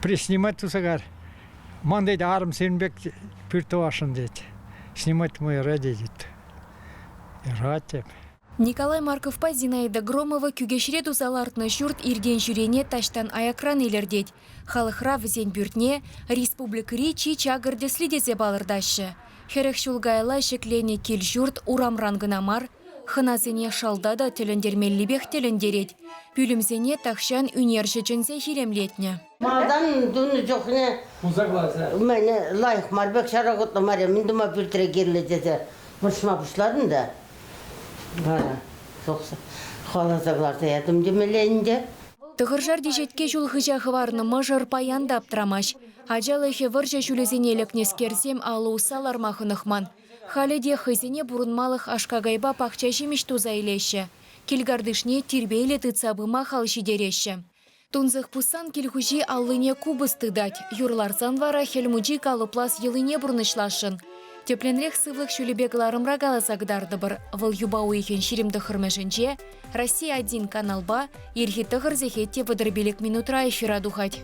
Приснимать туса кар. Ман тет арӑм сирӗн пек пӳрт тӑвасшӑн тет. Снимать мой ради тет. Юрать теп. Николай Марковпа Зинаида Громова Кӳкеҫре туса лартнӑ ҫурт иртен-ҫӳрене таҫтан аякран илӗртет. Халӑхра вӗсен пӳртне республикӑри чи чакӑр тӗсли тесе палӑртаҫҫӗ. 40 ҫул каялла ҫӗкленӗ кил-ҫурт урамран кӑна мар, хӑнасене шалта та тӗлӗнтермеллипех тӗлӗнтерет. Пӳлӗмсене тахҫан ӳнерҫӗ чӗнсе илемлетнӗ. Малтан тунӑ чухне мӗне лайӑх мар пек ҫара хӑтлӑ мар, мӗн тума пӳртре кирлӗ тесе вӑрҫма пуҫларӑм та вара тухса хӑваласа кӑларса ятӑм темелле ӗнтӗ. Тӑхӑршар теҫетке ҫул хыҫа хӑварнӑ мӑшӑр паян та аптрамасть. Ачалӑхӗ вӑрҫӑ ҫулӗсене лекнӗскерсем алӑ усса ларма хӑнӑхман. Халӗ те хӑйсене пурӑнмалӑх аш-какайпа пахча ҫимӗҫ туса илеҫҫӗ. Кил картишне тирпейлӗ тытса пыма хал ҫитереҫҫӗ. Тунсӑх пуссан кил хуҫи аллине купӑс тытать, юрларсан вара Хӗл Мучи калӑплас йӑлине пурнӑҫласшӑн. Тӗплӗнрех сывлӑх ҫулӗпе кӑларӑмра каласа кӑтартӑпӑр. Вӑл юпа уйӑхӗн 29-мӗшӗнче «Россия-1» каналпа ирхи тӑхӑр сехет те 35 минутра эфира тухать.